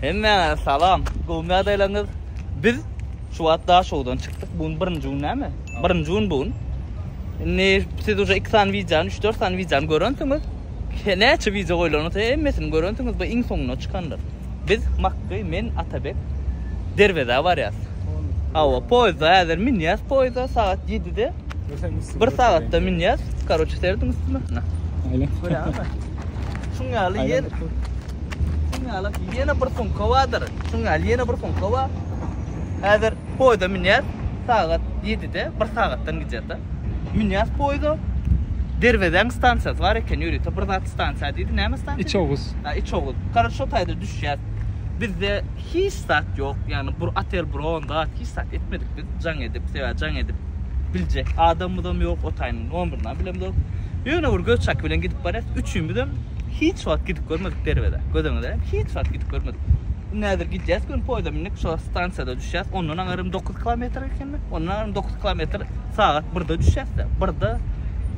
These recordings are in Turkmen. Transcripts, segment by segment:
Hemmäňize salam. Gowmy ýagdaýlaryňyz? Biz şu wagt Daşoguzdan çykdyk. Bu gün birinji gün näme? Birinji gün bu gün. Indi siz uje 2 sany wideony, 3-4 sany wideony görensiňiz. Näçe wideo goýlan bolsa hemmesini görensiňiz. Bu iň soňunda çykandyr. Biz Makgy, men, Atabek Derwezä barýas. Hawa, poýezda häzir münýäs poýezda sagat 7-de. Bir sagatda münýäs. Karoçe serediň üstüne. Görýäňizmi? Şuň ýaly ýer. Şuň ýaly ýene bir sumka bardyr. Şuň ýaly ýene bir sumka bar. Häzir poýeza münýäs. Sagat 7-de, bir sagatdan gidýär-de. Münýäs poýeza. Derwezäň stansiýasy bar eken ýörite bir zat stansiýa diýdi. Näme stansiýa? Içoguz. Ha, Içoguz. Karoç şo taýda düşýäs. Bizde hiç zat ýok. Ýagny bir otel bron zat hiç zat etmedik biz. Jaň edip, sebäbi jaň edip biljek adamymyzam ýok, o taýynyň nomerynam bilemzok. Ýöne bir göz çaky bilen gidip barýas. Üçümizem hiç wagt gidip görmedik Derwezä. Göz öňüňde hiç wagt gidip görmedik. Indi häzir gidýäs, göni poýezda mündik, şo stansiýada düşýäs. Ondan aňyrym 9 kilometr ekenmi? Ondan aňyrym 9 kilometr sagat 1-de düşýäs-de. 1-de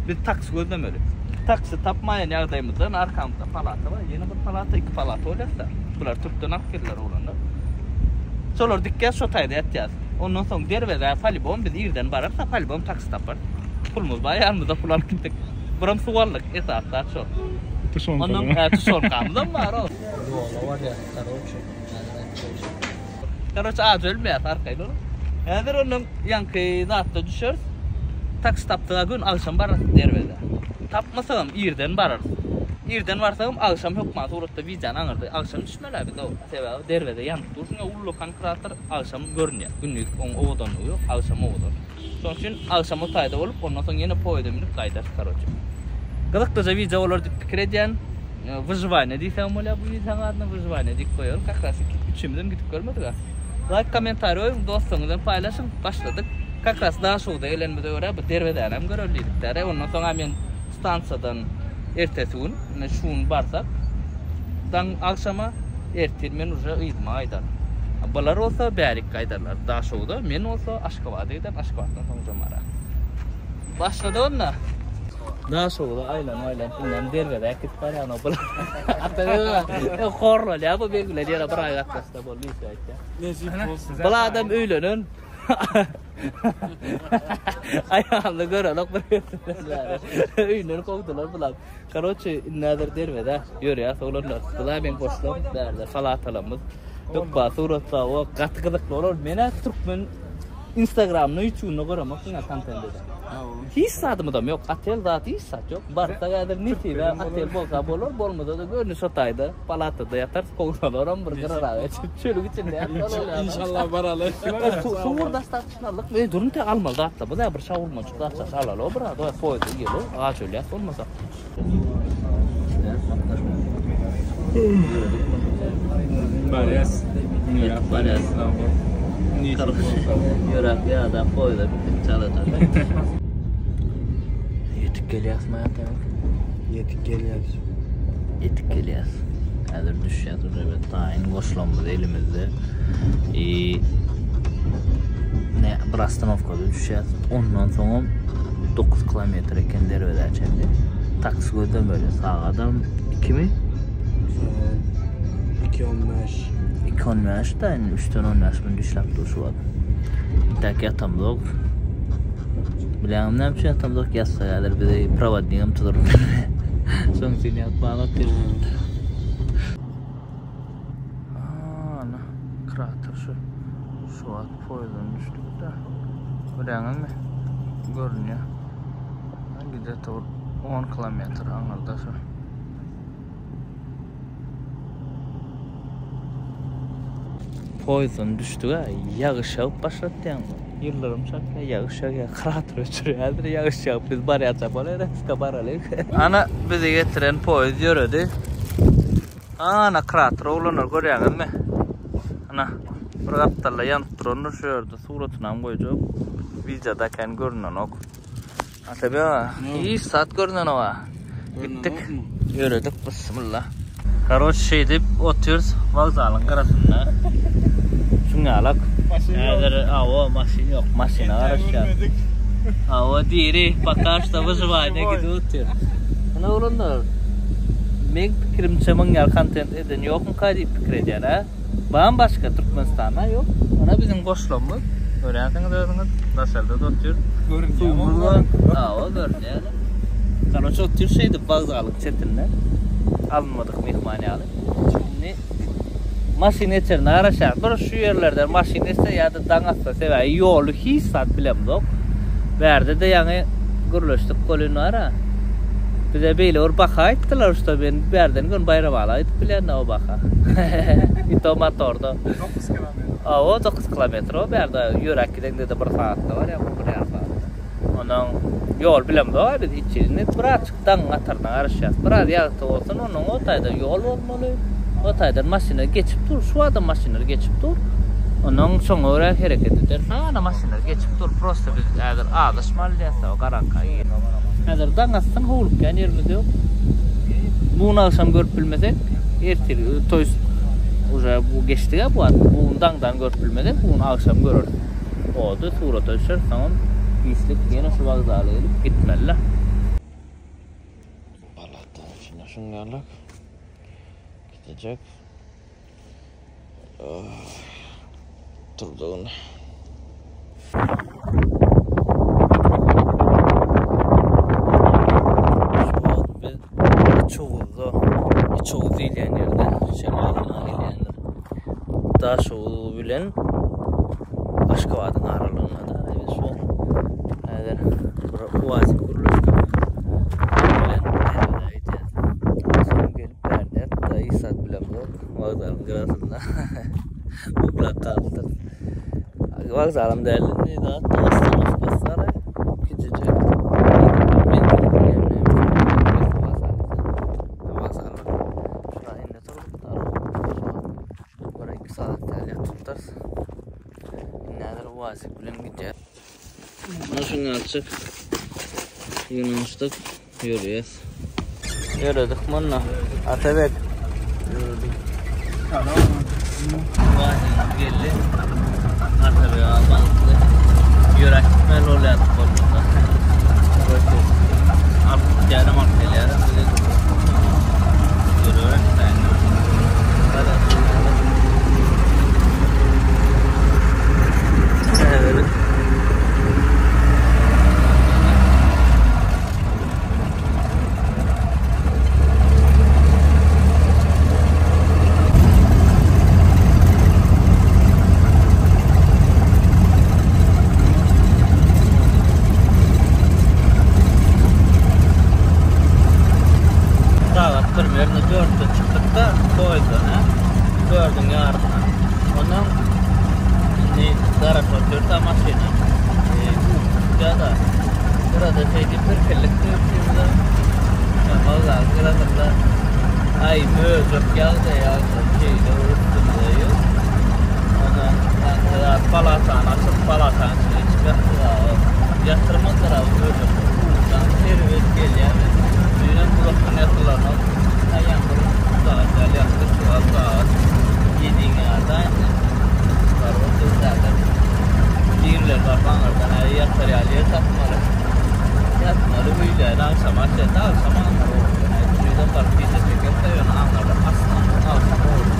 biz taksi gözlemeli. Taksi tapmaýan ýagdaýymyzda arkamyzda palata bar. Ýene bir palata, iki palata bolýas-da. Bular türkden alyp geldiler oglanlar. Şolar dikýäs, şo taýda ýatýas. Ondan soň Derwezä polibom biz irden bararys, polibom taksi taparys. Pulumyz bar, ýanymyzda pul alyp gitdik. Biram suw aldyk, esasy zat şol. Tuşonka. Ondan hä, tuşonkamyzam bar o. Ýola barýas, karoçe. Karoçe aç ölmeýäs, arkaýyn boluň. Häzir ondan ýaňky zatda düşeris. Taksi tapdyk-a gün agşam bararys Derwezä. Tapmasagam irden bararys. Irden barsagam agşam hökman suratda wideony aňyrda agşam düşmeli-ä biz o. Sebäbi Derweze ýanyp dur. Şuňa ullakan krater agşam görünýär. Gündiz oň owadanlygy ýok, agşam owadan. Şonuň üçin agşam o taýda bolup, ondan soň ýene poýezde münüp gaýdarys karoçe. Gyzyklyja wideo bolar diýip pikir edýän. Wyžywaniýe diýsegem bolýar bu wideonyň adyna wyžywaniýe diýip goýaly. Kak raz üçimizem gidip görmedik-ä. Laýk kommentariý goýuň, dostlaryňyz bilen paýlaşyň. Başladyk. Kak raz Daşoguzda gelenimize görä bu derwezänem göreli diýdik däre. Ondan soň-a men stansiýadan ertesi gün, ine şu gün barsak, daň agşama, ertir men uje yzyma gaýdaryn. Bular bolsa bärik gaýdarlar Daşoguza, men bolsa Aşgabada giderin, Aşgabatdan soň uje Mara. Başlady onda. Daşoguza aýlanyp aýlanyp indem Derwezä äkidip barýan o bular. Ata horlanýar bu men bilen ýene bir aý gatnaşsa boldy diýip aýtýar. Nesip bolsun. Bul adam öýlenen. Aýalyny görenok bir hepdeden bäri. Öýünden kowdular bular. Karoçe, indi häzir Derwezä ýörýäs oglanlar. Bular meň goşlam, bärde palatalarymyz. Hökman suratda o gaty gyzykly bolar. Men-ä türkmen Instagramynda, YouTube'unda göremok diňe kontent eden. Hiç zadymyzam ýok, otel zat hiç zat ýok. Barsak häzir nesibe otel bolsa bolar, bolmasa-da göni şo taýda palatada ýatarys, kowsalaram bir gyraraga geçip çölüň içinde ýatmaly. Inşallah baraly. Suw bir daşlap aldyk. Eý durun te almaly zatlar. Bu da bir şawurmajyk zatlar alaly o bir az poýezde iýeli. Aç ölýäs bolmasa. Barýas. Ýöräp barýas. Ýöräp ýa-da poýezde bitip çalajak. Ýetip gelýäs maýa. Ýetip gelýäs. Ýetip gelýäs. Häzir düşýäs uje we taýyn goşlamyz elimizde. I ne bir ostanowkada düşýäs. Ondan soňam 9 kilometr eken derwezä çenli. Taksi gözlemeli. Sagadam 2 mi? Sagat 2.15. 2.15 da indi 3-den 15 min düşläp dur şu wagt. Intäk ýatamzok. Bilýäňmi näme üçin ýatamzok? Ýatsak häzir bizi prowodnigem tuzuryp biler. Şoň üçin ýatman otyrys. Ana, krater şu. Şu wagt poýezden düşdük-de. Görýäňizmi? Görünýär. Gide-de bir 10 kilometr aňyrda şu. Poýezdden düşdük-ä, ýagyş ýagyp başlady diýýäňmi? Ýyldyrym çakýar, ýagyş ýagýar, krater öçürýärdir, ýagyş ýagyp biz barýança bolaýar, eska baraly. Ana, bizi getiren poýezd ýöredi. Ana, krater oglanlar görýäňizmi? Ana, bir gapdalda ýanyp durandyr şu ýerde, suratynam goýjak. Wideoda kän görünenok. Atabek aga, hiç zat görünenok-a. Gitdik, ýöredik, bismillah. Karoç şeýdip otyrys wokzalyň gyrasynda. Şuň ýalak. Häzir awa maşyn ýok, maşyna garaşýas. Awa diri, пока что wyžywaniýa gidip otyr. Ine oglanlar, meň pikirimçe muň ýaly kontent eden ýokmyka diýip pikir edýän, a? Bam başga Türkmenistanda ýok. Mana biziň goşlugymyz. Görýänsiňiz özüňiz. Daşarda da otyr. Görünýär. Bar. Hawa görünýär. Karoç otyr şeýdip wokzalyň çetinde. Alynmadyk myhman ýaly. Indi maşyn geçerine garaşýar. Bir şu ýerlerden maşyn geçse ýa-da daň atsa sebäbi ýoly hiç zat bilemzok. Bärde-de ýaňy gürleşdik welin bar-a. Bize beýle bir baha aýtdylar şda men bärden göni Baýramala aýdyp bilýän-dä o baha. I to motorda. 9 kilometr. Hawa 9 kilometr o bärde ýöräp gideňde-de bir sagatda barýaň, bir ýarym sagatda. Ondan ýol bilemzok-a biz hiç ýeri. Indi birazjyk daňyň ataryna garaşýas. Biraz ýagty bolsun, ondan o taýda ýol bolmaly. O taýdan maşynlar geçip dur. Şu adam maşynlar geçip dur. Ondan şoňa görä hereket ederis. Ana maşynlar geçip dur. Prosta biz häzir azaşmaly diýýäs o garaňka girip. Häzir daň atsyn howlukýan ýerimiz ýok. Bu gün agşam görüp bilmesek, ertir, to ýest uje bu geçdi-ä bu wagt. Bu gün daňdan görüp bilmesek, bu gün agşam göreris. Ody surata düşeris, soňam giçlik ýene şu wokzala gelip gitmeli-le. Balatdan içine şuňňalak gidecek. Turdugyny. Şu wagt biz Içoguzda, Içoguz diýilýän ýerde şemalyna gelýändir. Daşoguz bilen Aşgabadyň aralygynda da biz şu wagt häzir bir UAZ gürleşdik. Bilen Täzede gidýär. Soň gelip bärde ýatdy, hiç zat bilemzok. Wokzalyň gyrasynda uklap galypdyr. Wokzalam däl indi zat ostanowkasy bar. Kiçijek. Men bilýän wokzal. Şura indi turdyk da. Bir iki sagat däl ýatypdyrys. Indi häzir UAZ bilen gidýär. Mana şuny açyk. Ýygnanyşdyk. Ýörýäs. Ýöredik munda. Atabek. Ýöredik. Wagtymyz geldi. Atabek aga bagtly. Ýöräp gitmeli bolýardyk bolmasa. Alyp gidýärem, alyp gelýärem. Bize Ýöräp gitmäýin. Häzirlik. Sagat bir ýerine dörtde çykdyk-da, poýezden, hä? Dördüň ýarysyna. Ondan indi garaşyp otyrys-a maşyna. Ýa-da gyrada şeýdip irkildik diýip, wokzalyň gyrasynda aý möjek ýagdy ýagdy şeýle bir üstümize ýük. Ondan zat palatany açyp, palatanyň içine geçip ýatdyk. Ýatyrmadylar möjek. Uwdan erbet gelýär. Düýnem uzakdan ýatylanok. Aýam bir sagat ýaly ýatdyk. Şu wagt sagat ýediň ýarda indi. Baryp otyrys häzir. Birileri baryp aňyrdan äý ýatar ýaly ýer tapmaly. Ýatmaly öýlän agşama çenli agşam aňyr boldy. Äý tüýden baryp gije çekerse ýöne aňyrda asman agşam boldy.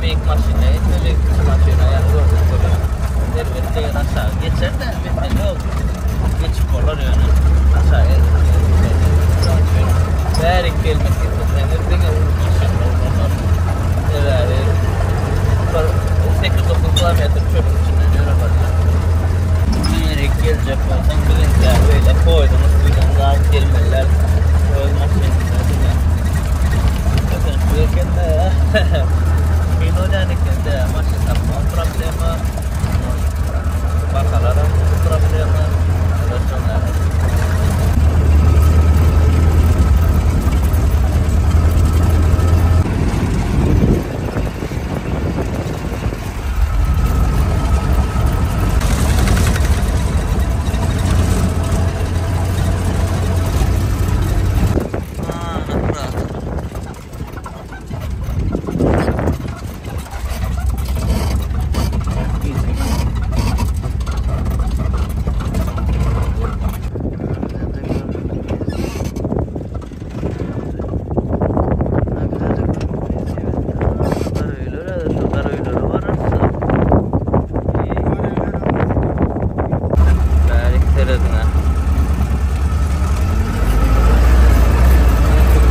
Beýik maşynda gitmeli, kiçi maşyna ýaly gördük bolýar. Erbet degen aşagy geçer-de, mesele ýok. Geçip bolar ýöne. Aşagy Şonuň üçin bärik gelmek isleseňiz diňe uly maşynda bolar. Sebäbi bir 8-9 kilometr çölüň içinden ýöre barýar. Bärik geljek bolsaň biziňkiler beýle poýzuň üstünden gaýyp gelmeliler. Öz maşynynda diňe. Kösençlik eken-de. Kyn bolýan eken-de, maşyn tapmak problema. Bahalaram problema.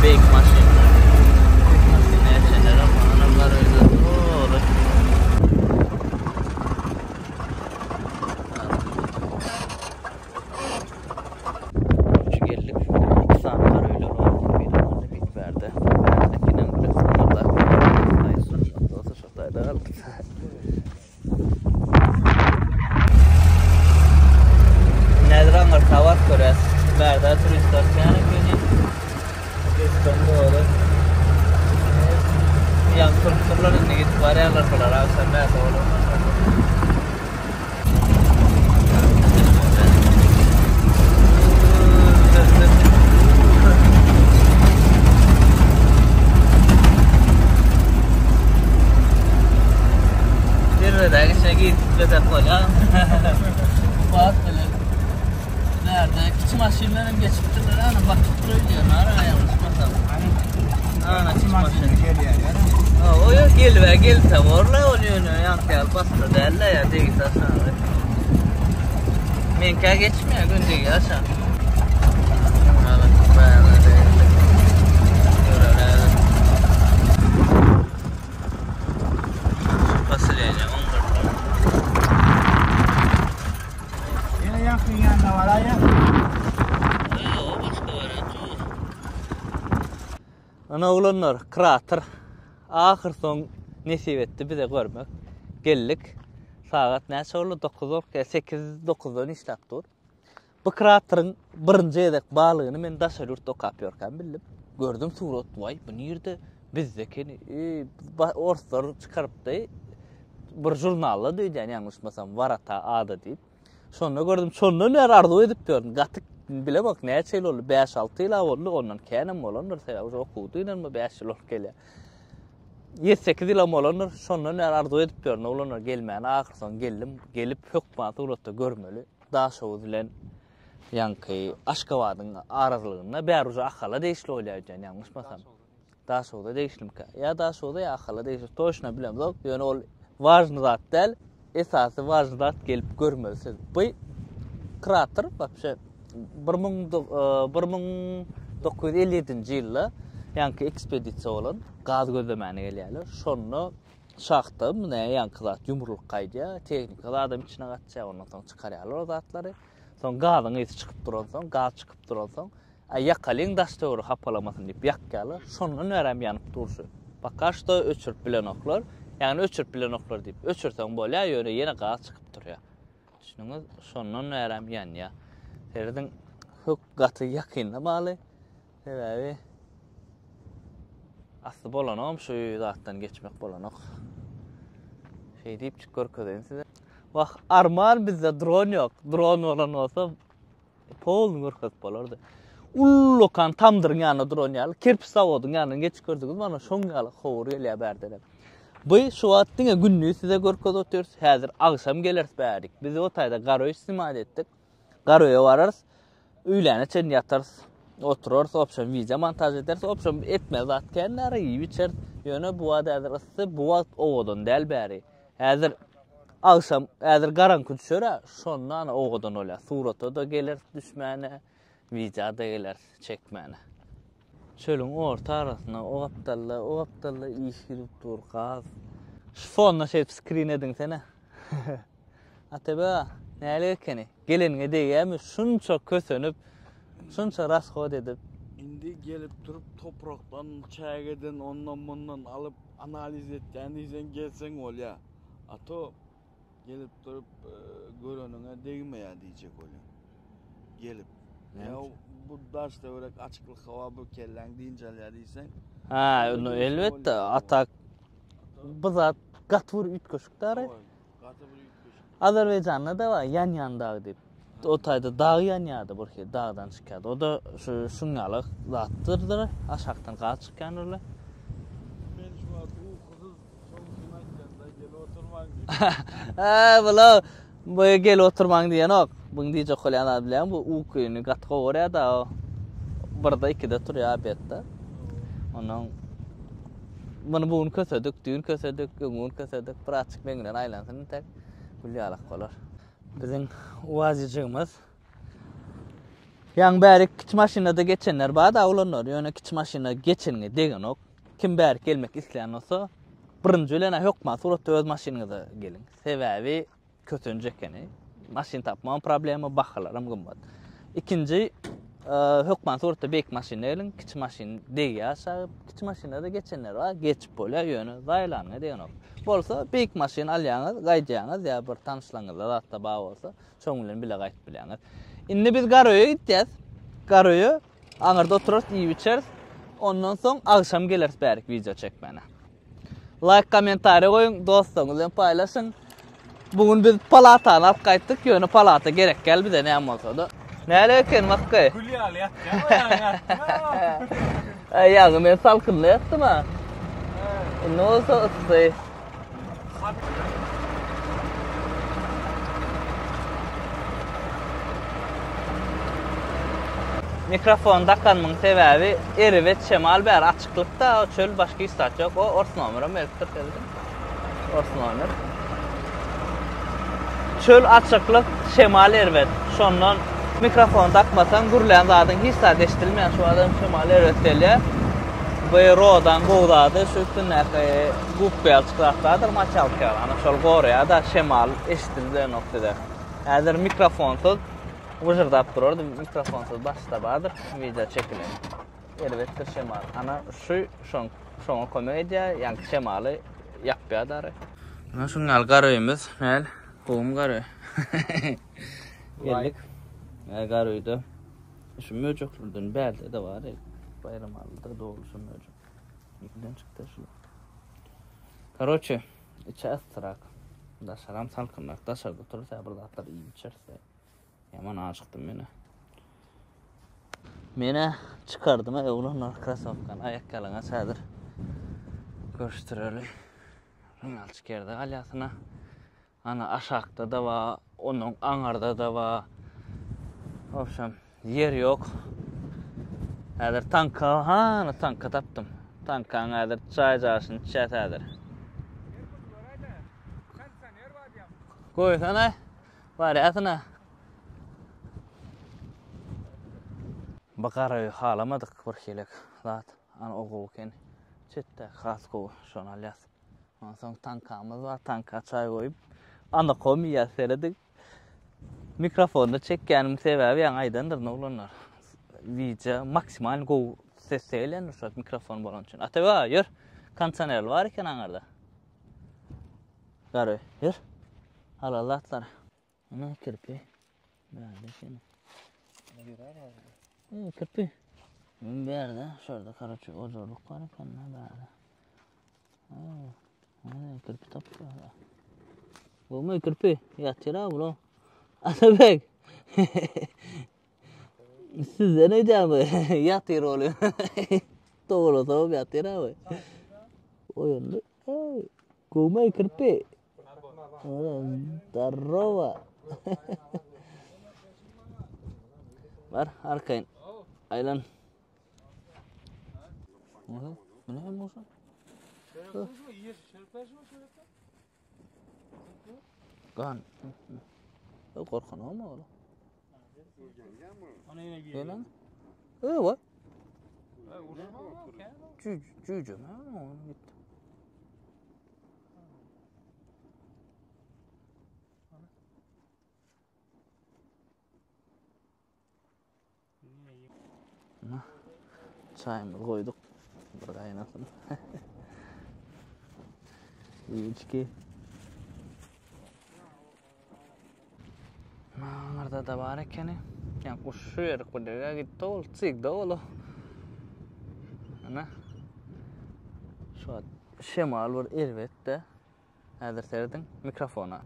Beýik maşyn. Şu geldik. İki sany gar öýleri bar. Biri orada, biri bärde. Bärdekinem bir orada. Şurada, şurada galdyk. Nädir aňyr tabak görýäs. Bärde turistler kän ekeni. Üstden dogry. Ýaňy turupdyrlar indi gidip barýarlar bular agşam bärde bolarlar. Derwezäň içine girip gitmesek bolýar. Bat bilen. Bärde kiçi maşyn bilen hem geçipdirler. Ana bakyp dur öýdýän ara ýalňyşmasam. Ana kiçi maşyn gelýär. Ha, o ýok gelip gelse borla ol ýöne ýaňky ýaly basda däl-de ýa degse aşagy. Meňkä geçmeýär gün degýär aşak. Ýene ýaňkyň ýanyna baraýýar. Ana oglanlar, krater. Ahyr soň nesip etdi bize görmek. Geldik. Sagat näçe boldy? 9 bolup, 8 9-dan işläp dur. Bu krateriň birinji gezek barlygyny men daşary ýurtda okap ýörkäm bildim. Gördüm surat, waý, bu nirde? Bizde ekeni. E, orslar çykarypdy. Bir žurnalda öýdýän ýalňyşmasam, Warata ada diýip. Şonda gördüm, şondan bäri arzuw edip ýörün. Gaty bilemok näçe ýyl boldy, 5-6 ýyl boldy, ondan känem bolandyr, sebäbi uje okuwda ynanma 5 ýyl bolup gelýär. 7-8 ýylam bolandyr, şondan bäri arzuw edip ýörün, oglanlar gelmäni ahyr soň geldim, gelip hökman suratda görmeli. Daşoguz bilen ýaňky Aşgabadyň aralygynda bäri uje Ahala degişli bolýar öýdýän ýalňyşmasam. Daşoguza degişlimika? Ýa Daşoguza ýa Ahala degişli toçno bilemzok. Ýöne ol wažny zat däl. Esasy wažny zat gelip görmeli siz. Bu krater wapşe 1957-nji ýylda ýaňky ekspedisiýa bolan gaz gözlemäne gelýärler. Şonda şahta mine ýaňky zat ýumrulyp gaýdýar. Tehnika zadam içine gaçýar. Ondan soň çykarýarlar o zatlary. Soň gazyň ysy çykyp duransoň, gaz çykyp duransoň Aý ýakalyň daş töweregi hapalamasyn diýip ýakýarlar. Şondan bärem ýanyp dur şu. Poka şto öçürip bilenoklar. Ýagny öçürip bilenoklar diýip. Öçürseň bolýar, ýöne ýene gaz çykyp durýar. Düşündiňiz? Şondan bärem ýanýar. Serediň hök gaty ýakynda maly. Sebäbi asly bolanogam şu zatdan geçmek bolanok. Şeý diýipjik görkezeýin size. Wah, arman bizde dron ýok. Dron bolan bolsa Polny görkezip bolardy. Ullakan tamdyryň ýanynda duran ýaly, kerpiç zawodyň ýanyndan geçip gördüňizmi? Ana şoň ýaly howur gelýär bärdenem. Bu şu wagt diňe gündiz size görkezip otyrys. Häzir agşam geleris bärik. Biz o taýda garöý snimat etdik. Garöýe bararys. Öýläne çenli ýatarys. Oturarys, obşem wideo montaž ederis, obşem etmeli zat kän bäri, iýip içeris. Ýöne bu wagt häzir yssy, bu wagt owadan däl bäri. Häzir agşam, häzir garaňky düşer-ä, şonda ana owadan bolýar. Surata-da geleris düşmäne, wideo-da geleris çekmäne. Çölüň orta arasynda, o gapdalda, o gapdalda iş gidip dur, gaz. Şu fonda şeýdip skrin ediňsene. Atabeg aga, nälik ekeni? Geleniňe degýärmi şunça kösenip, şunça rashod edip? Indi gelip durup toprakdan, çägeden, ondan-mundan alyp analiz etýän diýseň gelseň bolýar. A to gelip durup göreniňe degmeýär diýjek bolýan. Gelip. Ýa bu daş töwerek açyklyk howa bu kelläň dynç alýar diýseň. Ha, elbetde, a tak bu zat gaty bir üýtgeşik dary. Gaty bir üýtgeşik. Azerbaýjanda-da bar ýanýan dag diýip. O taýda dag ýanýardy bir hili dagdan çykýardy. O-da şu şuň ýaly zatdyrdyr. Aşakdan gaz çykýandyr-la. Men şu wagt ukusyz, şoň üçin aýtýan-da, gel oturmaň diýip. Hä, bula bu gel oturmaň diýenok. Buň diýjek bolýan zady bilýäňmi? Bu ukyny gaty gowy görýär-de o. Birde, ikide turýar obedde. Onnoň Muny bu gün kösedik, düýn kösedik, öňňi gün kösedik. Birazjyk meň bilen aýlansyn entek. Gül ýalak bolar. Biziň UAZ-jygymyz. Ýaňy bärik kiçi maşynda-da geçenler bar-da oglanlar. Ýöne kiçi maşynda geçeniňe degenok. Kim bärik gelmek isleýän bolsa, birinji bilen-ä hökman suratda öz maşynyňyza geliň. Sebäbi kösenç ekeni. Maşyn tapmagam problema, bahalaram gymmat. Ikinji, hökman suratda beýik maşynda geliň, kiçi maşyn degýär aşagy. Kiçi maşynda-da geçenler bar, geçip bolýar, ýöne zaýalanyňa degenok. Bolsa beýik maşyn alýaňyz, gaýdýaňyz ýa bir tanyşlaryňyzda zatda bar bolsa, şoň bilen bile gaýdyp bilýäňiz. Indi biz Garöýe gitýäs. Garöýe aňyrda oturarys, iýip içeris. Ondan soň agşam geleris bärik wideo çekmäne. Laýk kommentariýa goýuň, dostlaryňyz bilen paýlaşyň. Bu gün biz palatany alyp gaýtdyk, ýöne palata gerek däl bize näme bolsa-da. Näle eken Makgy? Gül ýaly ýatýaň ýaňy. Äý ýaňy men salkynda ýatdym ha. Indi bolsa yssy. Mikrofon dakanymyň sebäbi erbet şemal bäri açyklykda çöl başga hiç zat ýok. O ors nomerem beripdir serediň. Ors nomer. Çöl açyklyk şemal erbet. Şondan mikrofon dakmasaň gürlän zadyň hiç zat eşidilmeýär. Şu adam şemal erbet gelýär. Bu rodan gowy zady şu üstündäki gubka ýaly çykyp zatlardyr maçalka ýaly. Ana şol goraýar-da şemal eşidildenok size. Häzir mikrofonsyz Wyžyrdap durardy mikrofonsyz başda bardyr wideo çekilen. Erbetdir şemal. Ana şu şoň şoňa kömek edýär, ýaňky şemaly ýapýar dary. Ana şuň ýaly gar öýümiz. Näl? Gowumy gar öý? Geldik. Ä gar öýde. Şu möjeklerden bärde-de bar. Baýramalyda doly şu möjek. Nirden çykdy şular? Karoçe, içi yssyrak. Daşaram salkynrak. Daşarda otursa bir zatlar iýip içeris. Ýaman ajykdym menä. Menä çykardym oglanlar krasowkany aýak ýalaňaç häzir. Görüşdireli. Rüňalçyk ýerde galýasyna. Ana aşakda-da bar, onuň aňarda-da bar. Wobşem, ýer ýok. Häzir tanka, hany tanka tapdym. Tankaň häzir çaý jaşyny içýäs häzir. Goýsana. Barýasyna. Bu garaöýi halamadyk bir hilek zat. Ana o gowy eken. Çetdäki has gowy. Şony alýas. Ondan soň tankamyz bar. Tanka çaý goýup, anakom iýýäs serediň. Mikrofonda çekýäniň sebäbi ýaňy aýdandyryn oglanlar. Wideo maksimal gowy sesde gelýändir şu mikrofon bolany üçin. Atabeg aga ýör. Kondisionerli bar eken aňyrda. Garaöý, ýör. Halal zatlar. Ana kirpi. Bärde eken. Ey, kirpi. Men bärde, şurada karaçy ojarlyk bar eken da bärde. Ana kirpi tapdy. Bolmay kirpi. Ýatyr ha bular. Atabek. Sizden öýdýän bu. Ýatyr ol. Dogrulasam ýatyr ha bu. Oýandy. Ey, gowmy kirpi? Zdarowa. Bar, arkaýyn. Aýlan. Bu näme bolsa? Gan. Gorkanokmy ola? Gelen. Ewa. Cüc, cücüm ha, onu gitti. Çaýymyzy goýduk. Bir gaýnasyn. Içki. Aňyrda da bar ekeni. Ýa guş şu ýerik bir ýere gitdi ol, çygdy ol. Ana. Şu wagt şemal bir erbet-de. Häzir serediň mikrofona.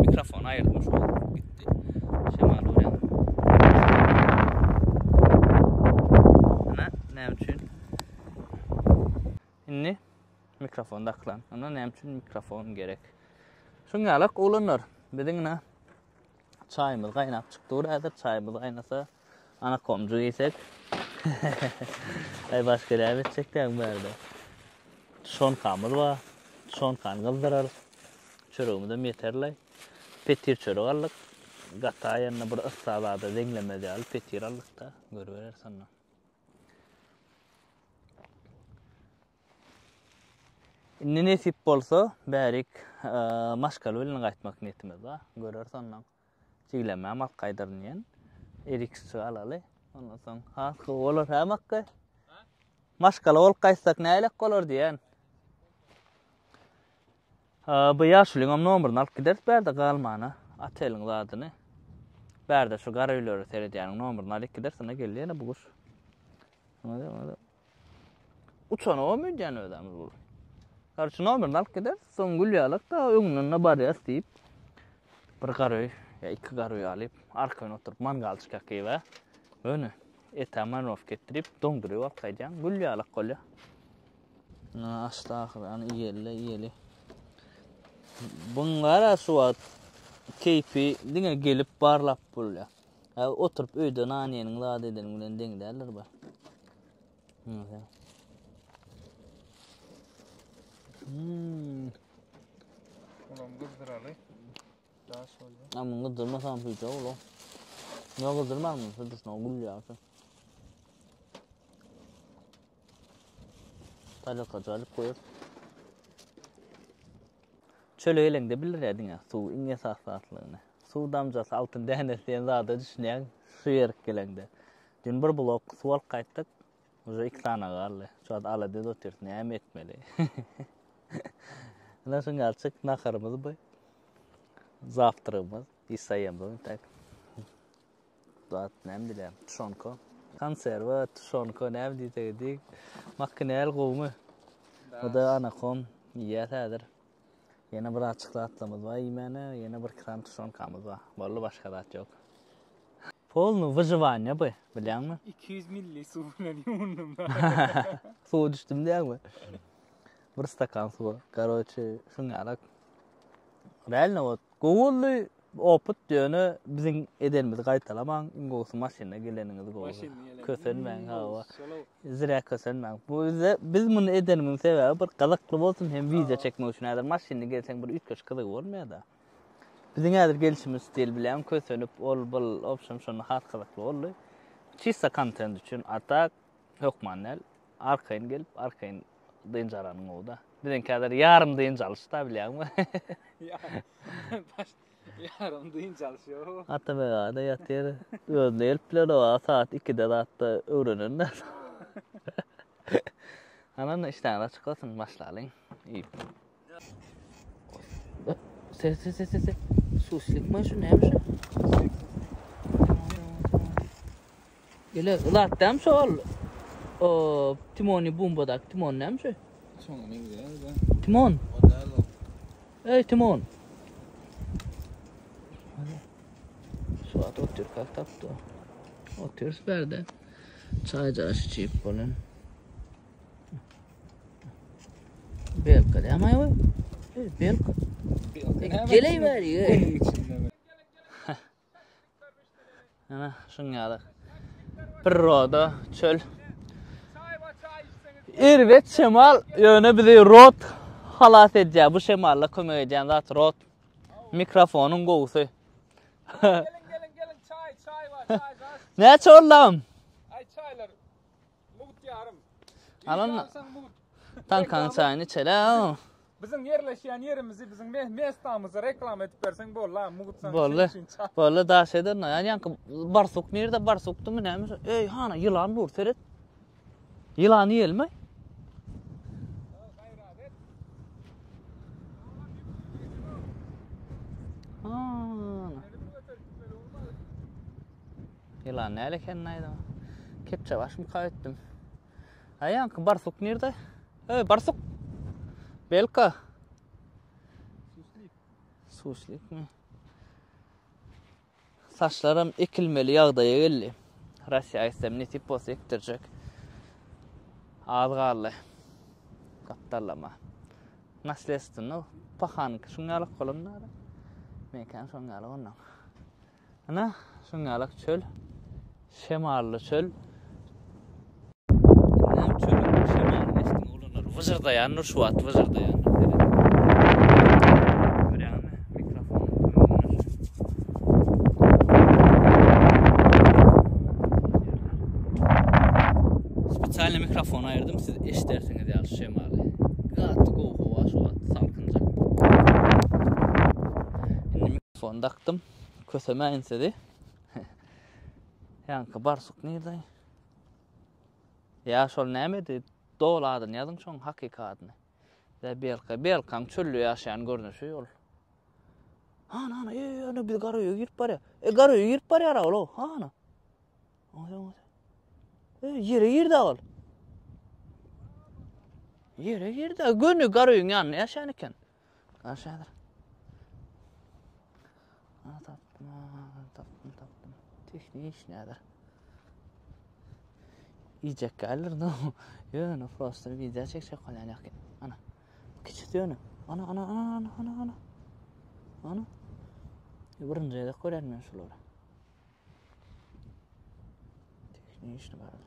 Mikrofony aýyrdym şu wagt gitdi. Şemal urýar. Ana näme üçin? Indi mikrofon dakylan. Ana näme üçin mikrofon gerek? Şuň ýalak oglanlar biziň ine çaýymyz gaýnap çykdy dur häzir çaýymyz gaýnasa anakomjy iýsek. Aý başga näme etjek däň bärde. Tuşonkamyz bar. Tuşonkany gyzdyrarys. Çöregimizem ýeterli. Petir çörek aldyk. Gataýanda bir yssa zada deňlemez ýaly petir aldyk-da. Görübereris onda. Indi nesip bolsa, bärik maşgala bilen gaýtmak niýetimiz bar. Göreris ondan. Jiglemem alyp gaýdaryn diýen. Eriksçi alaly. Ondan soň has gowy bolar hä Makgy? Maşgala bolup gaýtsak nälik bolar diýen. Bu ýaşulyňam nomerini alyp gideris bärde galmana. Oteliň zadyny. Bärde şu gara öýlere seredýäniň nomerini alyp gideris. Ine geldi ýene bu guş. Uçanogam öýdýän özämiz bul. Garçy nomerini alyp gideris, soň gül ýalak da öňünden-de barýas diýip. Bir garöý ýa iki garöý alyp, arkaýyn oturyp mangalçyk ýakyp-ä. Göni ete marinowka etdirip, doňduryp alyp gaýdýaň, gül ýalak bolýar. Na açdy ahyry, any iýeli-le, iýeli. Buňňara şu wagt keýpi diňe gelip barlap bolýar. Hä oturyp öýde nan ýeniň zat edeniň bilen deň däldir bu. Hmm. Olam gyzdyraly. Daş bolýar. Ama gyzdyrmasam süýje ola. Ne gyzdyrmaň, süýjüsine gül ýaly. Tarelka alyp goýup. Çöle geleňde bildirýär diňe suw iň esasy zatlygyny. Suw damjasy altyn dänesi diýen zada düşünýäň şu ýerik geleňde. Dün bir blok suw alyp gaýtdyk. Uje iki sany galdy. Şu wagt alada edip otyrys näme etmeli. Ine şuň ýalyçyk naharymyz bu. Zawtragymyz. Isaýamyz intäk. Zat näme diýilýär? Tuşonka. Konserwa, tuşonka näme diýsek diýik. Makki näl gowumy? Bu-da anakom iýýäs häzir. Ýene bir açyk zatlarymyz bar iýmäne, ýene bir iki sany tuşonkamyz bar. Boldy başga zat ýok. Polny wyžywaniýa bu, bilýäňmi? 200 milli suw bilen ýuwundym. Suwa düşdüm diýýäňmi? Bir stakan suwa. Karoçe, şuň ýalak. Realno wot Gowy boldy opyt ýöne biziň edenimizi gaýtalamaň iň gowusy maşynda geleniňiz gowy kösenmäň hawa zrä kösenmäň bu bize biz muny edenimiziň sebäbi bir gyzykly bolsun hem wideo çekmek üçin häzir maşynda gelseň bir üýtgeşik gyzygy bolmaýada biziň häzir gelşimiz stil bilýäň kösenip ol bul obşem şonda has gyzykly boldy çista kontent üçin a tak hökman däl arkaýyn gelip arkaýyn dynç alanyň gowy-da. Biziňki häzir ýarym dynç alyş-da bilýäňmi? Ýarym dynç alyş ýok. Atabeg aga-da ýatyr. Özüne gelip bilenok, sagat ikide zatda öwrenende. Anan işdäňiz açyk bolsun, başlalyň iýip. Se se se se se. Suslikmi şu näme şu? Gele zat dämi şu ol? O Timoni Bumbadaky Timon näme şu? Şoňa meňzeýär-de. Timon. O däl o. Eý Timon. Şu wagt otyrkak tapdy. Otyrys bärde. Çaý jaş içip bolan. Belka dämi aýwa? Ey belka. Geleý bäri. Ana şuň ýaly. Priroda, çöl. Erbet şemal ýöne bizi rot halas edýär. Bu şemalla kömek edýän zat rot. Mikrofonyň gowusy. Geliň geliň geliň çaý çaý bar çaý bar. Näçe boldy? Aý çaýlar mugt ýarym. Alan taňkaň çaýyny içeli. Biziň ýerleşýän ýerimizi, biziň mestamyzy reklama edip berseň boldy, mugt saňa Boldy. Boldy, daş eder. Ýa ýaňky barsuk nirde barsukdymy näme? Eý, hana ýylan dur, seret. Ýylan iýelmi? Hana. Ýylan näle eken aýdym. Kepçe başym kaýtdym. Aý, ýaňky barsuk nirde? Eý, barsuk. Belka. Suslik. Suslikmi? Saçlaram ekilmeli ýagdaýa geldi. Russiýa gitsem nesip bolsa ekdirjek. Az galdy. Gapdallama. Nasledstwno pahanyňky şuň ýalak bolan dara. Meňkäm şoň ýaly ondan. Ana, şuň ýalak çöl. Şemally çöl. Indem çölüň şemalyny eşdiň oglanlar. Wyžyrdaýandyr şu wagt wyžyrdaýandyr. Görýäňmi? Mikrofonyň kömeginde. Spesialny mikrofon aýyrdym siz eşidersiňiz ýaly şemaly. Gaty gowy howa şu wagt salkynjak. Indi mikrofon dakdym. Kösemäýin sizi. Ýaňky barsuk nirde? Ýa şol nämedi? Doly adyny ýazyň şoň hakyky adyny. Ýa belka, belkaň çölde ýaşaýan görnüşi ol. Hana, hana, e, ana biz gara öýe girip barýar. E, gara öýe girip barýar ol, o, hana. Oňa, oňa. E, ýere girdi ol. Ýere girdi. Göni gara öýüň ýanynda ýaşaýan eken. Aşağıda. Ana tapdym, tapdym, tapdym. Tehnik iş näder? Iýjek gelir, no. Ýöne prosta video çekjek bolýan ýaky. Ana. Kiçisi ýöne. Ana, ana, ana, ana, ana, ana. Ana. Birinji gezek görýän men şulary. Tehnik işini barar.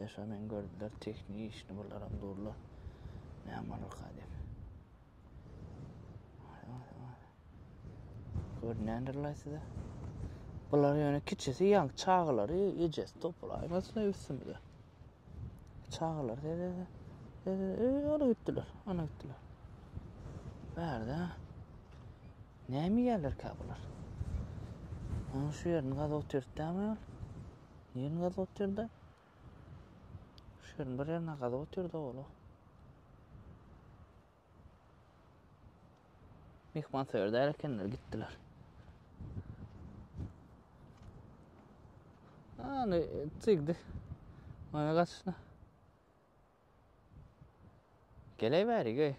Şo men gördüler tehnik işini bularam durlar. Näme bolarka diýip. Görünýändirler size. Bular ýöne kiçisi ýaňky çagalary ejesi topulaýmasyn üstümize. Çagalar sede sede ana gitdiler. Ana gitdiler. Bärde. Näme iýerlerkä bular? Ana şu ýerini gazyp otyrdy ol. Ýerini gazyp otyrdy. Şu ýerini bir ýerine gazyp otyrdy ol. Myhman söýer däl ekenler gitdiler. Ana çykdy. Mana gaçyşyna. Geley bäri göý.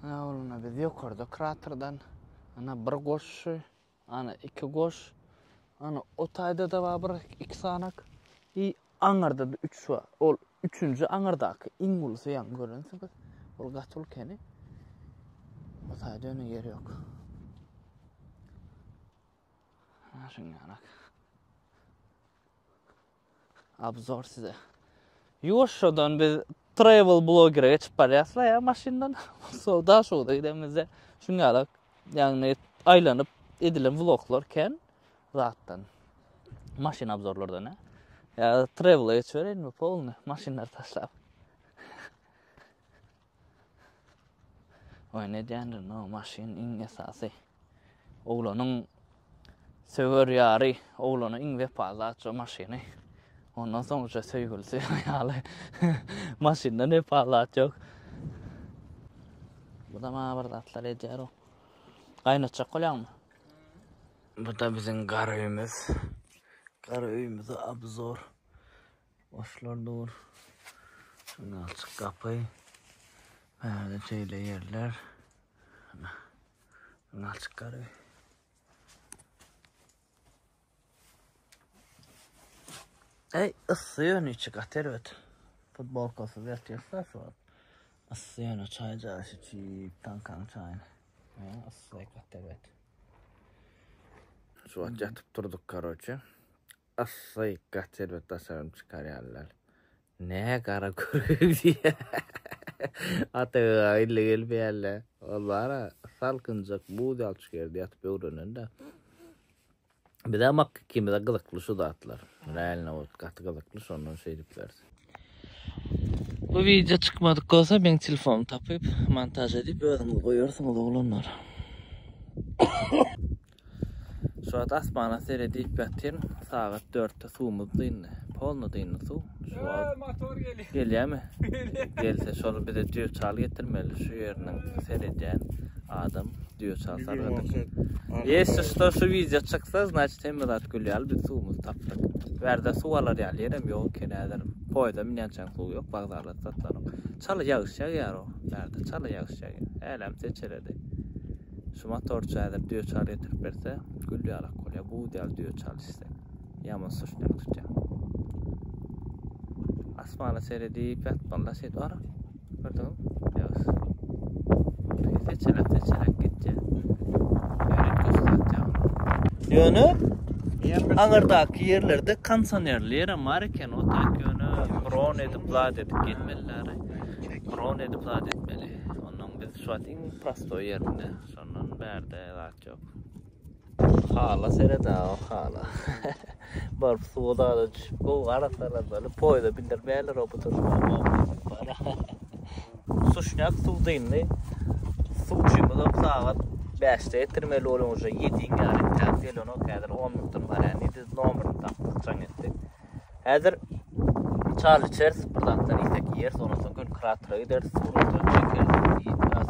Ana ogluna biz ýokarda kraterdan. Ana bir goş, ana iki goş. Ana o taýda-da bar bir iki sanak. I aňyrda-da üç bar. Ol üçünji aňyrdaky iň ulusy ýaňy görensiňiz. Ol gaty ulkeni. O taýda ýöne ýer ýok. Ana şuňňarak. Obzor size. Ýuwaşjadan biz travel blogere geçip barýasla ýa maşyndan. So daşoguz'a gidemizde şuňňarak ýagny aýlanyp edilen vloglar kän zatdan. Maşyn obzorlardan hä. Ýa travel'a geçibereýinmi polny maşynlary taşlap. Oý ne diýendir no maşyn iň esasy. Oglanyň söwer ýary, oglana iň wepaly zat şo maşyny. Ondan soň uje söýgülisi ýaly. Maşyndan wepaly zat ýok. Bu da maňa bir zatlar edýär o. Gaýnatjak bolýaňmy? Bu da biziň gar öýümiz. Gar öýümize obzor. Goşlar dur. Şuny açyk gapy. Bärde şeýle ýerler. Ana. Şuny açyk gar öý. Ey, yssy ýöne içi gaty erbet. Futbolkasyz ýatýarsa şu wagt. Yssy ýöne çaý jaş içip, taňkaň çaýyny. Ha, yssy gaty erbet. Şu wagt ýatyp durduk karoçe. Yssy gaty erbet daşarym çykar ýalylar. Nä gara körük diýýä. Ataga ille gelmeýärle. Ol bara salkynjak buz ýaly şu ýerde ýatyp öwrenen-de. Bize mak ikimize gyzykly şu zatlar. Realno wot gaty gyzykly şondan şeýdipleris. Bu wideo çykmadyk bolsa meň telefonymy tapyp montaž edip özüňiz goýarsyňyz oglanlar. Şu wagt asmana seredip ýatyryn. Sagat dörtde suwumyz dyndy. Polny dyndy suw. Şu wagt Motor gelýär. Gelýärmi? Gelse şol bize düýe çal getirmeli. Şu ýeriniň seredýän adam düýe çal sargadyk. Ýesi şto şu wideo çyksa, znaçit hemme zat gül ýaly biz suwumyzy tapdyk. Bärde suw alar ýaly ýerem ýok eken häzir. Poýeza münýänçäň suw ýok, wokzalda satlanok. Çala ýagyş ýagýar o. Bärde çala ýagyş ýagýar. Hälem seçeledi. Şu motorçy häzir düýe çal getirip berse, gül ýalak bolýar. Buz ýaly düýe çal içsek. Ýaman suşnýak tutýar. Asmana seredip ýatmaly-da şeýdip ara. Gördüňmi? Ýagyş. Seçelek seçelek gitýär. Ýöret gösterýär. Ýöne aňyrdaky ýerlerde kondisionerli ýerem bar eken. O tak ýöne bron edip zat edip gelmeliler. Bron edip zat etmeli. Ondan biz şu wagt iň prostoý ýerinde. Şondan bärde zat ýok. Hala seret o hala. Baryp suwa dada düşüp gowy arassalanmaly. Poýza bindirmeýärler o bu durşuna. Suşnyak suw dyndy. Suwçymyzam sagat 5-de getirmeli bolýar uje 7-iň ýary entäk gelenok häzir 10 minutdan barýan diýdi. Nomerini tapdyk jaň etdik. Häzir çal içeris, bir zatlar iýsek iýeris, ondan soň göni kratere gideris, surata çekeris,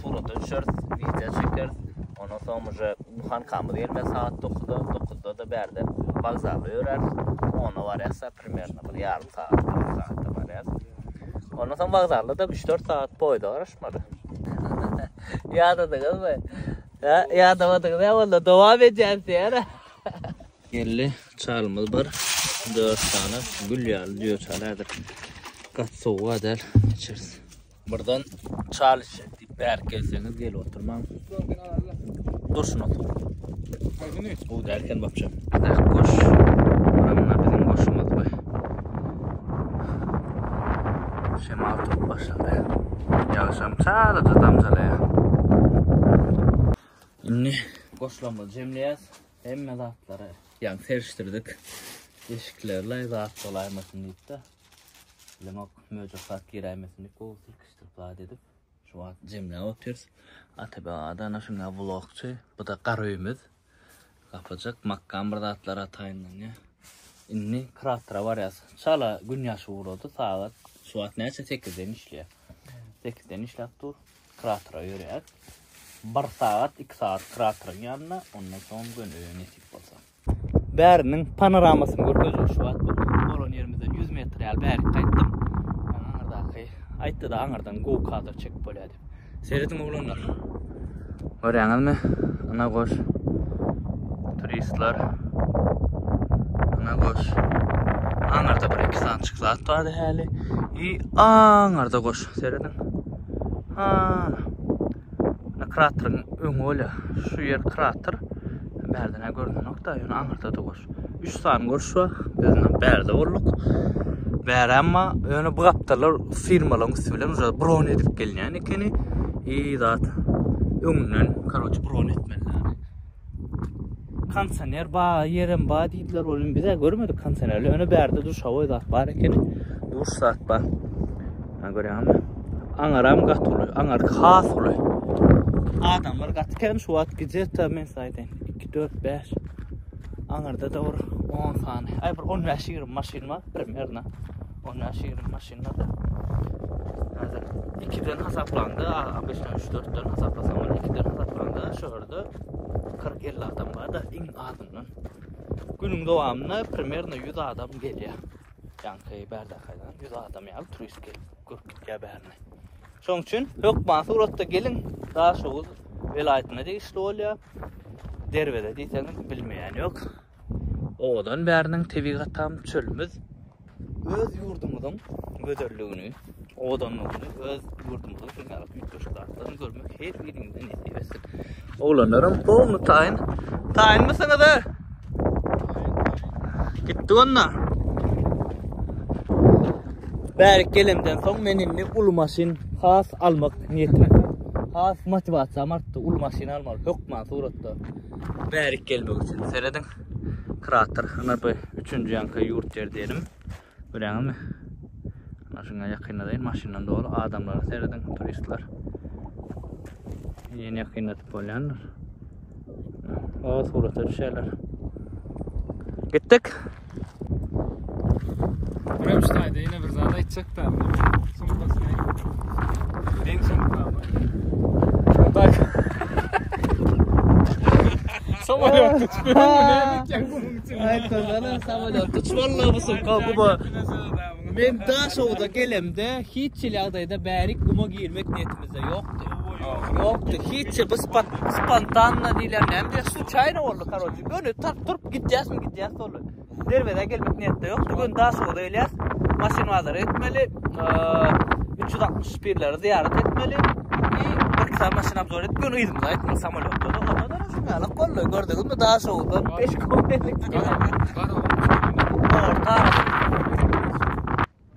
surata düşeris, wideo çekeris. Ondan soň uje buhankamyz gelmez sagat 9-da, 9-da-da bärde wokzala ýöräris. Ona barýas-da primerno bir ýarym sagat, bir sagatda barýas. Ondan soň wokzalda-da 3-4 sagat poýezde garaşmaly. Ýadadyňyzmy? Hä, ýadamadyňyz ýa onda dowam edýäris diýýär. Geldi çalymyz bir 4 sany gül ýaly düýe çal häzir. Gaty sowuk däl içeris. Birden çal içjek diýip bärik gelseňiz gelip oturmaň. Durşuna suw. Gowy däl eken bapça. Dah goş. Buramna biziň goşumyz bu. Şemal turup başlady. Ýagşam çalaja damjalaýar. Indi goşlarymyzy jemleýäs. Hemme zatlary ýaňy serişdirdik. Eşiklerle zat bolaýmasyn diýip-de. Bilemok, möjek zat giräýmesin diýip gowy silkişdirip zat edip, şu wagt jemläp otyrys. Atabeg aga-da ana şuňa vlogçy. Bu-da gar öýümiz. Gapajyk, makgam bir zatlara taýynlanýar. Indi kratera barýas. Çala gün ýaşyp ugrady. Sagat şu wagt näçe? Sekizden işleýär. Sekizden işläp dur. Kratera ýörýär. Bir sagat, iki sagat krateriň ýanynda, ondan soň göni öýe nesip bolsa. Bäriniň panoramasyny görkezjek şu wagt bu bolan ýerimizden 100 metr ýaly bärik gaýtdym. Ýaňy aňyrdaky aýtdy-da aňyrdan gowy kadr çekip bolýar diýip. Serediň oglanlar. Görýäňizmi? Ana goş. Turistler. Ana goş. Aňyrda bir iki sanyçyk zat bardy häli. I aňyrda goş. Serediň. Ana. Ana krateriň öňi bolýar. Şu ýer krater. Bärden hä görünenok-da, ýöne aňyrda-da goş. 3 sany goş bar. Biz indi bärde bolduk. Bäri emma ýöne bu gapdallar firmalaryň üsti bilen uje bron edip gelinýän ekeni. I zat öňünden, karoçe, bron etmeliler. Kondisioner ba, ýerem ba diýdiler, ol indi biz-ä görmedik kondisionerli. Ýöne bärde duşawoý zat bar ekeni. Duş zat bar. Ha görýäňmi? Aňaram gaty uly, aňarky has uly. Adamlar gaty kän şu wagt gije-de men size aýdaýyn. 2 4 5 Aňarda-da bir 10 sany, aý bir 15-20 maşyn bar, primerno. 15-20 maşyn bar. Häzir 2-den hasaplanda, obычно 3-4-den hasaplasaň, 2-den hasaplanda şu ýerde 40-50 adam bar-da, iň azyndan. Günüň dowamynda primerno 100 adam gelýär. Ýaňky bärdäki 100 adam ýaly turist gelip görüp gitýär bärini. Şonuň üçin hökman suratda geliň, Daşoguz welaýatyna degişli bolýar. Derweze diýseňiz bilmeýän ýok. Owadan bäriniň tebigatam çölümiz öz ýurdumyzyň gözelligini. Owadanlygyny öz ýurdumyzyň şunuň ýaly üýtgeşik zatlaryny görmek her biriňize nesip etsin. Oglanlaram polny taýyn. Taýynmysyňyz a? Gitdik onda. Bärik gelemden soň men indi uly maşyn has almak niýetim. Has motiwasiýam artdy. Uly maşyn almaly hökman suratda. Bärik gelmek üçin serediň. Krater. Ana bu üçünji ýaňky ýurt ýer diýelim. Görýäňizmi? Ana şuňa ýakynladaýyn, maşyndan doly adamlara serediň, turistler. Ýene ýakynladyp bolýandyr. O surata düşýärler. Gitdik. Buraya şu taýda ýene bir zat aýtjak da. Sumkasyny. Meň sumkamy. Bak. Samolýot uçup näme etýäň gumuň içinde? Aýtmasana samolýot uçmaly bu sumka guma. Men Daşoguza gelemde hiç hili ýagdaýda bärik guma girmek niýetimizde ýokdy. Ýokdy. Hiç bu spontanno diýilýän näme diýýär? Sluçaýno boldy karoçe. Göni tarp turup gidýäsmi gidýäs boldy. Derwezä gelmek niýetde ýokdy. Göni Daşoguza gelýäs. Maşyn bazara gitmeli. 361-leri zyýarat etmeli. I bir iki sany maşyn obzor edip göni yzymyza gaýtmaly samolýotda. Onda da şuň ýaly boldy. Gördüňizmi Daşoguzdan 5 kilometrlik Orta arada.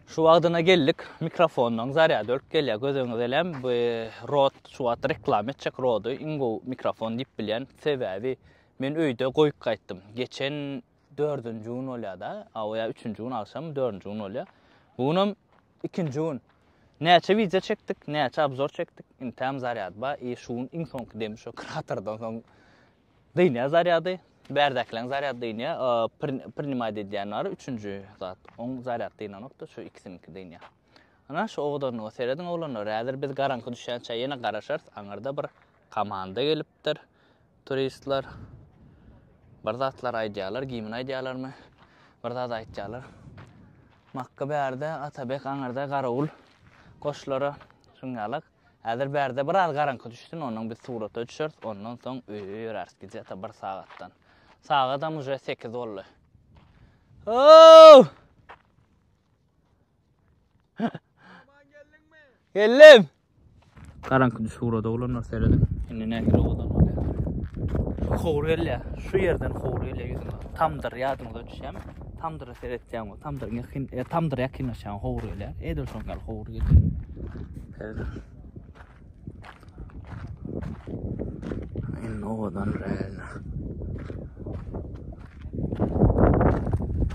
Şu wagtyna geldik. Mikrofondan zarýady ölüp gelýär. Göz öňüňize elem bu Rode şu wagt reklama etjek Rode iň gowy mikrofon diýip bilýän. Sebäbi men öýde goýup gaýtdym. Geçen dördünji gün bolýar-da. A o ýa üçünji gün agşam, dördünji gün bolýar. Bu günem ikinji gün. Näçe wideo çekdik, näçe obzor çekdik. Intäm zarýad bar. I şu gün iň soňky demi şu kraterden soň dynýar zarýady. Bärdäkileň zarýady dynýar. Prinimaýt edýän bar, üçünji zat. Oň zarýady dynanok-da, şu ikisiniňki dynýar. Ana, şu owadanlyga serediň oglanlar. Häzir biz garaňky düşýänçä ýene garaşarys. Aňyrda bir komanda gelipdir. Turistler bir zatlar aýdýarlar, gimn aýdýarlarmy? Bir zat aýtýarlar. Makga bärde, Atabek aňyrda garawul goşlara şuň ýalak. Häzir bärde biraz garaňky düşsün, ondan biz surata düşeris, ondan soň öýe ýöräris gije-de bir sagatdan. Sagadam uje 8 boldy. Ow! Geldim. Garaňky düşüp ugrady oglanlar serediň. Indi nähili owadan bolýar. Howur gelýär. Şu ýerden howur gelýär ýüzüňe. Tamdyr ýadyňyza düşýärmi? Tamdyra seretýäň we tamdyryň ýakyn, e, tamdyra ýakynlaşýaň howur gelýär. Edil şoň ýaly howur gelýär. Serediň. Indi owadan realno.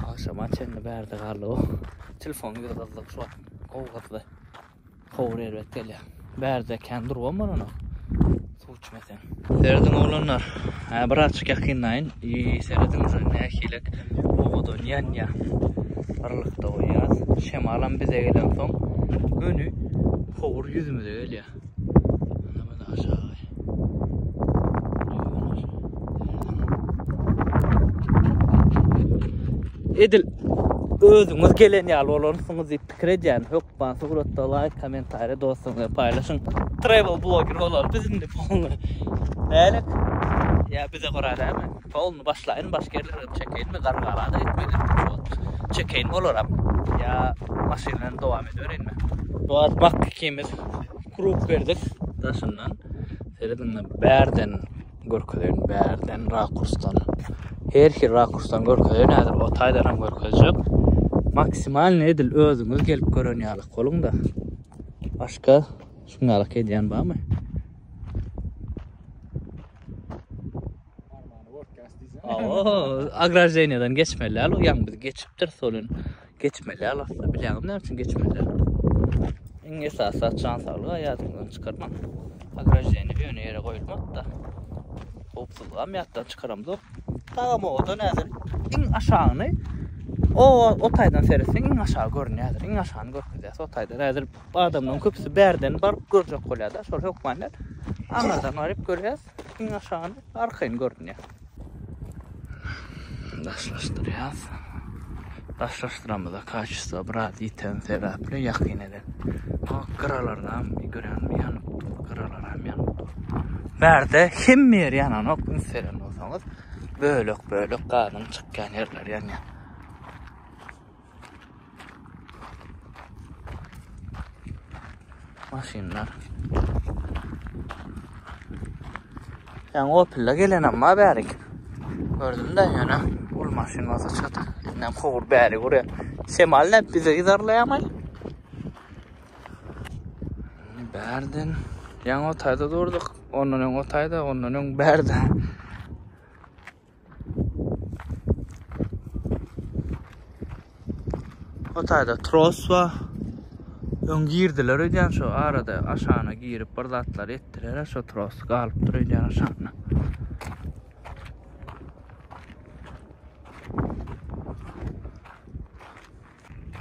Agşama çenli bärde galdy o. Telefon ýüzi gyzdy şu wagt. Gowy gyzdy. Howur erbet gelýär. Bärde kän durubam bolanok. Suw içmeseň. Serediň oglanlar. Hä birazjyk ýakynlaýyn. I serediň şu nähilek owadan ýanýar. Birlikde goýýas. Şemalam bize gelensoň göni howur ýüzümize gelýär. Ana bu aşagy. Edil özüňiz gelen ýaly bolarsyňyz diýip pikir edýän. Hökman suratda laýk, kommentariýa dostlaryňyz bilen paýlaşyň. Travel bloger bolaly biz indi polny. Nälik? Ýa bize görä dälmi? Polny başlaýyn, başga ýerlere hem çekeýinmi? Gargala-da gitmeli şu wagt. Çekeýin olaram. Ýa maşyn bilen dowam edibereyinmi? Bu wagt Makky ikimiz krug berdik daşyndan. Serediň bärden görkezeýin bärden rakursdan. Her hil rakursdan görkezeýin häzir o taýdan hem görkezjek. Maksimalny edil özüňiz gelip gören ýaly boluň-da. Başga şuňalyk edýän barmy? Awa, ograždeniýadan geçmeli ýaly, ýaňy biz geçipdir solun. Geçmeli ýaly aslynda, bilýäňizmi näme üçin geçmeli ýaly? Iň esasy zat jan saglygy ýadyňyzdan çykarmaň. Ograždeniýa ýöne ýere goýulmady-da. Howpsuzlygam ýatdan çykaramzok. Tagam owadan häzir iň aşagyny o o taýdan seretseň iň aşagy görünýärdir. Iň aşagyny görkezýär. O taýdan häzir adamlaryň köpüsi bärden baryp görjek bolýar-da. Şol hökman däl. Aňyrdan baryp görýäs. Iň aşagyny arkaýyn görünýär. Daşlaşdyrýas. Daşlaşdyramyzda kaçestvo biraz ýiten sebäpli ýakyn eden. O gyralardan görýäňmi ýanyp dur, gyralar hem ýanyp dur. Bärde hemme ýer ýananok, üns beren bolsaňyz, bölek-bölek gazyň çykýan ýerleri ýanýar. Maşynlar. Ýaňy Opel-de gelenem bar bärik. Gördüm-de ýöne uly maşyn bolsa çatak. Indem howur bäri urýar. Şemal näp bizi yzarlaýarmaý? Indi bärden ýaňy o taýda durduk. Ondan öň o taýda, ondan öň bärde. O taýda tros bar. Öň girdiler öýdýän şo arada aşagyna girip bir zatlar etdiler şo tros galypdyr öýdýän aşagyna.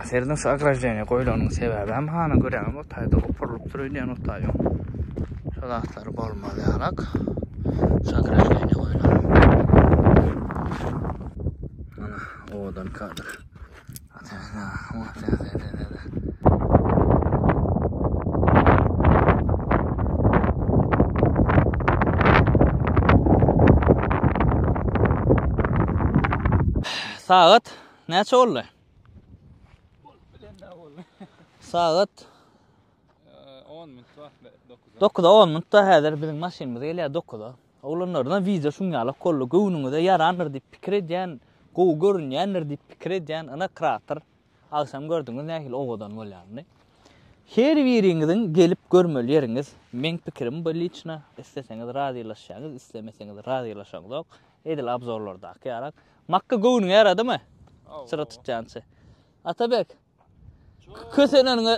Serediň şu ograždeniýe goýlanyň sebäbi hem hana görýäňiz o taýda opurylypdyr öýdýän o taýy. Şu zatlar bolmaz ýalak. Şu ograždeniýe goýlan. Ana owadan kadr. Sagat näçe boldy? Sagat 10 minut bar. 9-a. 9-a 10 minut da häzir biziň maşynymyz gelýär 9-a. Oglanlardan wideo şuň ýalak boldy. Göwnüňize ýarandyr diýip pikir edýän, gowy görünýändir diýip pikir edýän. Ynha krater. Agşam gördüňiz nähili owadan bolýanyny. Her biriňiziň gelip görmeli ýeriňiz. Meň pikirim bu liçno. Isleseňiz razylaşýaňyz, islemeseňiz razylaşaňzok. Edil obzorlardaky ýalak. Makga göwnüňe ýaradymy? Çyra tutýançy. Atabek. Köseneniňe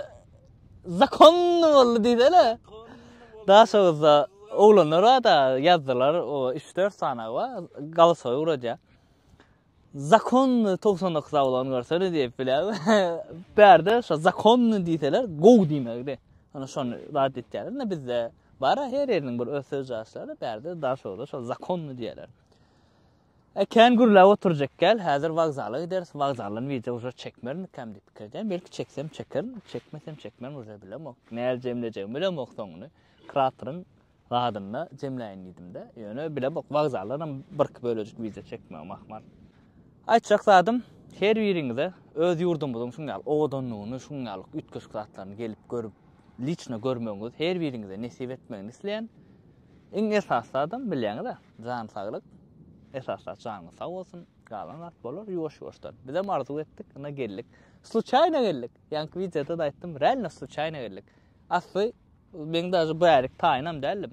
zakonny boldy diýsene. Daşoguzda oglanlar bar-da, ýazdylar, o 3-4 sany bar, galasoý ugradýar. Zakonny 99 oglan görsene diýip bilýär. Bärde şo zakonny diýseler, gowy diýmegdi. Ana şony zat etýärler. Ine bizde bar her ýeriniň bir öz söz jaşlary, bärde Daşoguzda şo zakonny diýerler. E kän gürläp oturjak gel, häzir wokzala gideris, wokzaldan wideo uje çekmerinmikäm diýip pikir edýän. Belki çeksem çekerin, çekmesem çekmerin uje bilemok. Näl jemlejegimi bilemok soňuny. Krateriň zadynda jemläýin diýdim-de. Ýöne bilemok, wokzaldanam birki bölejik wideo çekmegim ahmal. Aýtjak zadym, her biriňize öz ýurdumyzyň şuň ýaly owadanlygyny, şuň ýaly üýtgeşik zatlaryny gelip görüp, liçno görmegiňiz her biriňize nesip etmegini isleýän. Iň esasy zadam bilýäňiz-ä, jan saglyk. Esasy zat janyňyz sag bolsun, galan zat bolar ýuwaş-ýuwaşdan. Bizem arzuw etdik, ynha geldik. Sluçaýno geldik. Ýaňky wideoda-da aýtdym, realno sluçaýno geldik. Asly meň daže bärik taýynam däldim.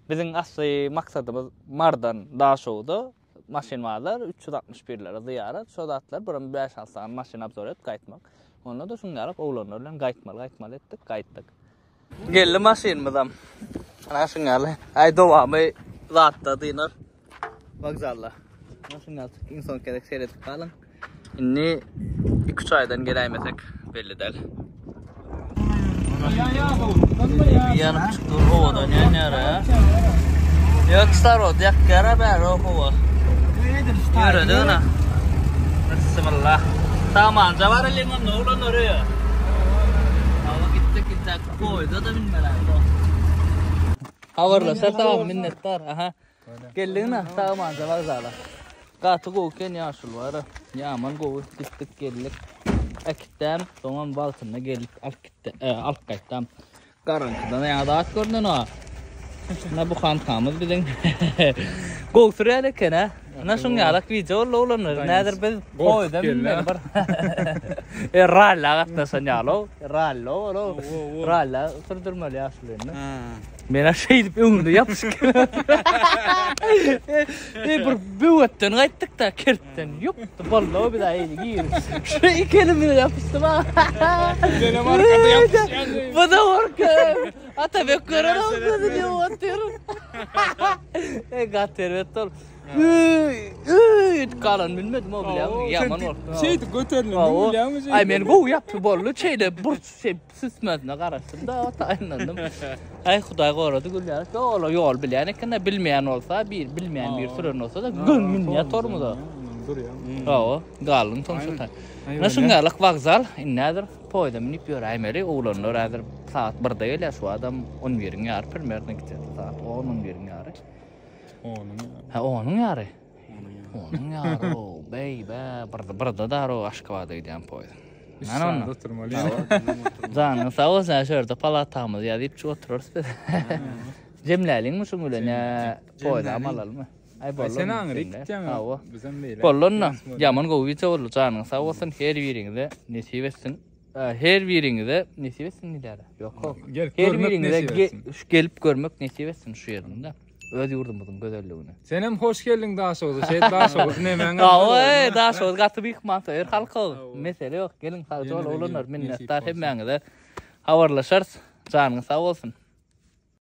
Biziň asly maksadymyz Mardan Daşoguz'a maşyn bazar, 361-lere zyýarat, şo zatlar, biram 5-6 sany maşyn obzor edip gaýtmak. Onda-da şuň ýaly oglanlar bilen gaýtmaly, gaýtmaly etdik, gaýtdyk. Geldi maşynymyzam. Ana şuň ýaly. Aý dowamy zatda dynar. Wokzalda. Ana şuň ýaly iň soňky gezek seredip galyň. Indi 2-3 aýdan geläýmesek belli däl. Ýanyp çykdy, owadan ýanýar ha. Ýok, kislorod ýakýar ha bäri o howa. Ýöredi ýöne. Bismillah. Samanja bar limon oglan oraya. Hawa gitdik gitdik. Goýda da bilmeli. Habarlaşar tamam minnetdar. Aha. Geldiňmi? Samanja wokzala. Gaty gowy eken ýaşuly bara. Ýaman gowy gitdik geldik. Äkitdäm, soňam wagtynda gelip alyp gitdi. E, alyp gaýtdam. Garaňkydan ýa zat görnen o. Na bu hankamyz biziň. Gowy sürýän eken ha. Na şuň ýalak wideo boldy oglanlar. Nädir biz goýda bilmeli bir. E ralla gatnaşan ýaly. Ralla ol. Ralla sürdürmeli ýaşuly indi. Men şeýdip öňünde ýapyşyp E bir böwetden gaýtdyk da kertden. Ýok, boldy o bir aýy gir. Şu iki elimi ýapyşdym ha. Senem arkada ýapyşýan. Bu da orka. Atabek gören ol gözüni ýuwatýar. E gat erbet ol. Üý, galan bilmedim o bilýäňmi? Ýaman boldy. Şeýdip göterildim bilýäňmi? Aý men gowy ýapdy boldy. Şeýle burç şey Süsmezine garaşdym da taýynlandym. Aý Hudaý gorady gülýär. Ýola ýol bilýän eken-de bilmeýän bolsa, bir bilmeýän bir süren bolsa da gön münýär tormoza. Durýar. Hawa, galdyň soň şu taý. Ine şuňňalak wokzal, indi häzir poýeza münüp ýöräýmeli. Oglanlar häzir sagat 1-de gelýär, şu adam 11-iň ýary primerno gitýär. Sagat 10, 11-iň ýary. Onuň ýary. Ha, onuň ýary. Onuň ýary, beý, bä, birde, birde daro Aşgabada gidýän poýez. Üç sagat oturmaly ýene. Janyň sag bolsun, şu ýerde palatamyzy ýazyp oturarys biz. Jemläliňmi şuň bilen ýa poýdam alalymy? Aý boldy. Sen aňryk gitýäň. Hawa. Bizem beýle. Boldy Ýaman gowy wideo boldy. Janyň sag bolsun. Her biriňize nesip etsin. Her biriňize nesip etsin diýýär. Ýok, ýok. Gelip Her görmek biriňize nesip ge- etsin. şu gelip görmek nesip etsin şu ýerinde. Öz ýurdumyzyň gözelligini. Senem hoş geldiň Daşoguza. Şeýt Daşoguz nemäň? Hawa, eý, Daşoguz gaty myhmansöýer halk ol. Mesele ýok. Geliň sagja bol Ýene-de oglanlar. gelip nesip Minnetdar bolsun. hemmäňize. Habarlaşarys. Janyňyz sag bolsun.